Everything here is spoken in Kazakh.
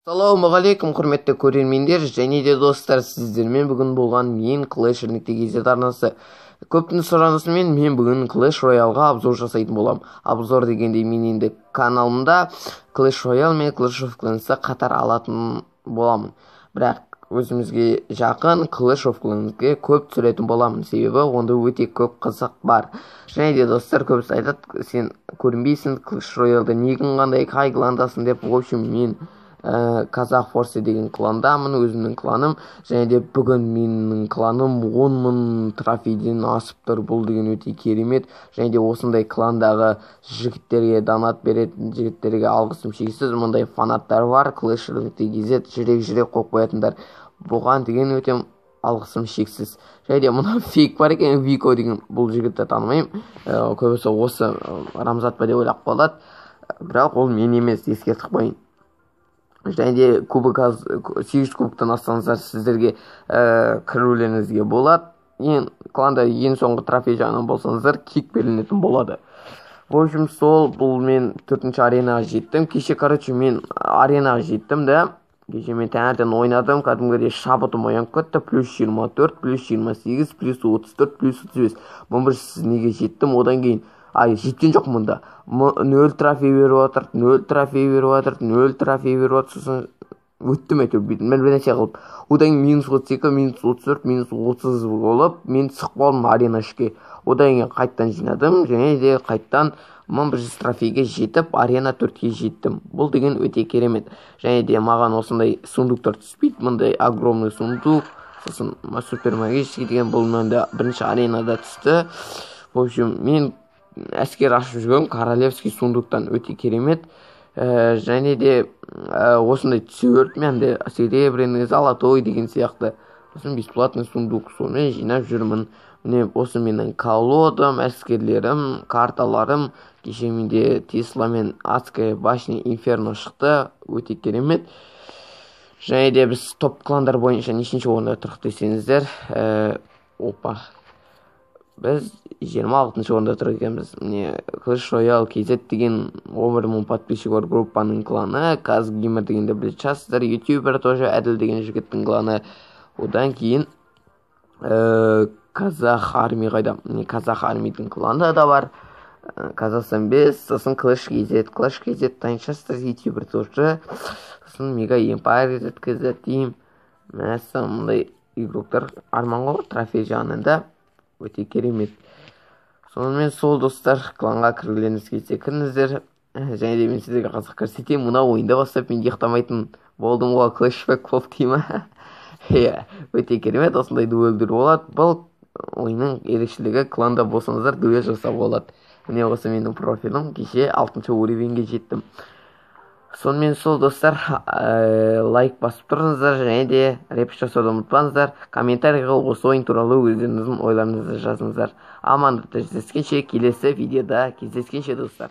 Ассалаумағалейкум, құрметті көрермендер және де достар, сіздермен бүгін болған мен Clash KZ арнасы. Көптің сұранысымен мен бүгін Clash Royale'ға обзор жасайтын боламын. Обзор дегенде мен енді каналымда Clash Royale мен Clash of Clans'ты қатар алатын боламын. Бірақ өзімізге жақын Clash of Clans'ке көп түсіретін боламын, себебі онда өте көп қызық бар. Және де достар, көбісі айтады, сен көрінбейсің Clash Royale'да, негін қандай, қай кландасың деп. В общем, мен Казах Форсе деген кландамын, өзімнің кланым. Және де бүгін менің кланым 10 мың трофейден асып тұр. Бұл деген өте керемет. Және де осындай кландағы жігіттерге, донат беретін жігіттерге алғысым шексіз. Мұндай фанаттар бар, Clash KZ жүрек-жүрек қойып қоятындар. Бұған деген өте алғысым шексіз. Және де мына фейк бар екен, Вико деген, бұл жігітті танымаймын. Көбісі осы Рамзат па деп ойлап қалады. Бірақ ол мен емес, ескертіп қояйын. Және де кубок 800 кубоктан ассаңыздар, сіздерге кірулеріңізге болады. Ең кланда ең соңғы трофей жағынан болсаңыздар, кик берілетін болады. В общем, сол, бұл мен 4-ші аренаға жеттім. Кеше, короче, мен аренаға жеттім да. Кеше мен таңертең ойнадым, кәдімгідей шабытым оянып кетті. Плюс 24, плюс 28, плюс 34, плюс 35. Мың бір жүз неге жеттім, одан кейін ай, жеткен жоқ мұнда. 0 трофей беріп жатыр, 0 трофей беріп жатыр, 0 трофей беріп жатыр. Сосын өттім әйтеуір, бүйтіп бір нәрсе қылып. Одан кейін минус 32, минус 34, минус 30 болып, мен шығып қалдым арена 3-ке. Одан кейін қайттан жинадым, және де қайттан 1100 трофейге жетіп, арена 4-ке жеттім. Бұл деген өте керемет. Және де маған осындай сундуктар түспейді, мындай огромный сундук, сосын супер магический деген бұл мында бірінші аренада түсті. В общем, мен әскер ашып жүргенмін королевский сундуктан, өте керемет. Және де осындай түсе берді менде, серебряный, золотой деген сияқты. Сосын бесплатный сундук, сонымен жинап жүрмін. Міне осы менің колодам, әскерлерім, карталарым. Кеше менде Тесла мен Адская башня Инферно шықты, өте керемет. Және де біз топ кландар бойынша нешінші орында тұрдық десеңіздер, опа, біз 26-шы орында тұр екенбіз. Міне Clash Royale KZ деген 11 мың подписчик бар группаның кланы, Казгеймер дегенді білетін шығарсыздар, ютубер тоже Әділ деген жігіттің кланы. Одан кейін Казах Арми қайда? Міне Казах Армидің кланы да бар. Қазақстан 5, сосын Clash KZ, Clash KZ танитын шығарсыздар, ютубер тоже. Сосын Мега Empire KZ, KZ деймін. Мәссаған, мындай игроктар арман ғой, трофей жағынан да өте керемет. Сонымен сол достар, кланға кіргілеріңіз келсе кіріңіздер. Және де мен сіздерге қызық көрсетейін. Мына ойында бастап мен ұйықтамайтын болдым ғой, клэшбэк болып дей ма? Иә, өте керемет, осындай дуэльдер болады. Бұл ойынның ерекшелігі, кланда болсаңыздар дуэль жасауға болады. Міне осы менің профилім, кеше 6-шы уровеньге жеттім. Сонымен сол достар, лайк басып тұрыңыздар және де репост жасауды ұмытпаңыздар. Комментарийға осы ойын туралы өздеріңіздің ойларыңызды жазыңыздар. Амандықта жүздескенше, келесі видеода кездескенше достар.